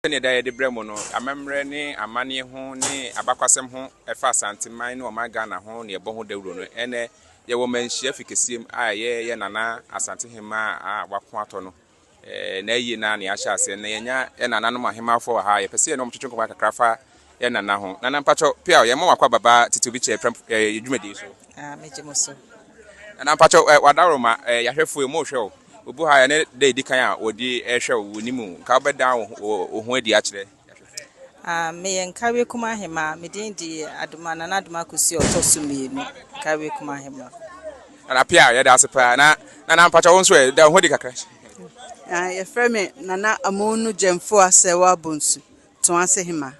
Sɛnea daa yɛde brɛ mo no, amammerɛ ne amanneɛ ho ne abakwasɛm ho ɛfa Asanteman ne ɔman Ghana ho ne yɛbɔ ho dawuro no, ɛnnɛ yɛwɔ Manhyia Fikesiem a ɛyɛ yɛn Nana Asantehemaa a wako atɔ no n'ayie no ara na yɛahyɛ aseɛ. Na yɛanya yɛn nananom ahemmafoɔ wɔ ha a yɛpɛ sɛ yɛne wɔn twetwe nkɔmmɔ kakra fa yɛn nana ho. Nana mpakyɛw, Piaw, yɛma wo akwaaba ba Tete Obi Kyɛ Prɛm yɛn dwumadie yi so. Ah, megye mo so. Nana mpakyɛw, w'adaworoma, yɛahwɛfoɔ yi, wɔrehwɛ wo. Obi wɔ ha a, ɛne da a ɛdi kan a wɔde rehwɛ wo, wɔnim wo. Nka wobɛdan wo ho adi akyerɛ yɛahwɛfoɔ. Ah, meyɛ Nkawie Kuma Ahemaa. Me din de Adoma, Nana Adoma Kusi a ɔtɔ so mmienu, Nkawie Kuma Ahemaa. Nana Appiah, yɛda ase paa. Na Nana mpakyɛw wo nso ɛ, da wo ho adi kakra. Ah, yɛfrɛ me Nana Amonu Gyamfua Serwaa Bonsu. Toase Hema.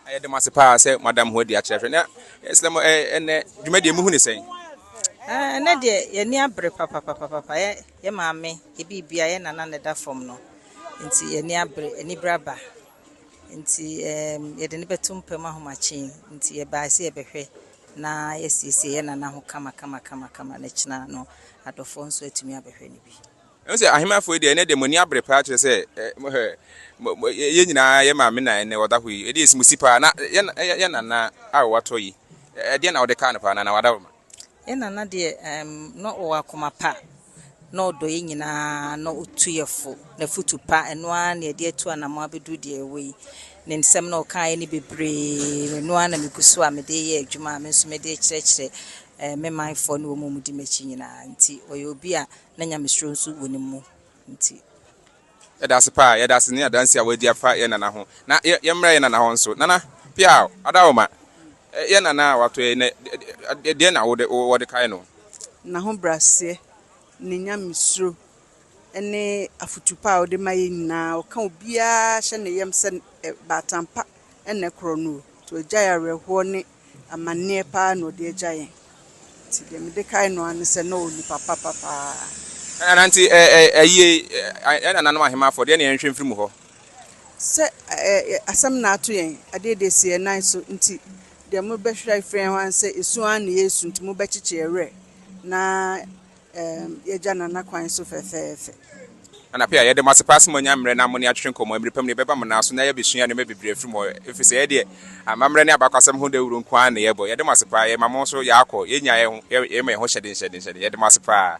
Yɛda mo ase paa sɛ moada mo ho adi akyerɛ hwɛ na yɛsrɛ mo ɛnɛ dwumadie muhu ne sɛn? Ɛnɛ deɛ yɛni abere papapapapa yɛ maame yɛ biribia yɛ nana na ɛda fam no nti yɛni abere anibere aba nti yɛde no bɛto mpa mu ahomakye nti yɛbae sɛ yɛbɛhwɛ na yɛasiesie yɛ nana ho kama kama kama kama na kyena no adɔfoɔ nso atumi abɛhwɛ no bi. Ɛhu sɛ ahemafo yi deɛ ɛnɛ deɛ mo ani abere paa kyerɛ sɛ yɛn nyinaa yɛ maame na ɛnɛ ɔda hɔ yi ɛdeɛ esi mo si paa na yɛ nana a watɔ yi ɛdeɛ na ɔde kaa no paa nana wada ma. Yɛ nana deɛ na ɔwɔ akoma pa na ɔdɔ yɛn nyinaa na ɔtu yɛ fo na futu pa ɛno ara na yɛde atu anamɔ abɛduru deɛ ɛwɔ yi ne nsɛm na ɔkaeɛ no bebree ɛno ara na megu so a mede yɛ adwuma a me nso mede kyerɛkyerɛ me manfoɔ ne wɔn a wɔdi m'akyi nyinaa nti ɔyɛ obi a na nyamesuro nso wɔ ne mu nti. Yɛda ase paa, yɛda ase ne adanse a wadi afa yɛn nana ho. Na yɛmmra yɛn nana hɔ nso. Nana, Piaw, Adaoma, yɛn nana a watɔ yi nɛ, deɛn na wode wɔde kae no? N'ahobrɛaseɛ, ne nyamesuro ne afotu pa a ɔde ma yɛn nyinaa. Ɔka obiara hyɛ ne yam sɛ baatan pa na ɛkorɔ no o. Nti wagyae awerɛhoɔ ne amanneɛ paa na ɔde agya yɛn. Nti deɛ mede kae no ara ne sɛ na ɔwɔ nipa papa paa. Nana nti ayie yɛn nananom ahemafo deɛ na yɛnhwɛ mfiri mu hɔ. Sɛ asɛm na ato yɛn, adeɛ deɛ si yɛn nan so nti deɛ mobɛhwɛ afiri yɛn hɔ ara ne sɛ esu ara na yɛresu nti mobɛkyekye yɛn werɛ na yɛagya Nana kwan so fɛfɛɛfɛ. Nana Appiah, yɛda mo ase paa sɛ moanya mmerɛ na mo ne atwetwe nkɔmmɔ. Mmerɛ pa mu no, yɛbɛba mo nan so na yɛabɛsua nneɛma bebree afiri mo hɔ, ɛfiri sɛ yɛn deɛ, amammerɛ ne abakwasɛm ho dawuro nko ara na yɛbɔ. Yɛda mo ase paa. Yɛma mo nso yɛakɔ, yɛnya yɛn ho, yɛma yɛn ho hyɛden hyɛden hyɛden. Yɛda mo ase paa.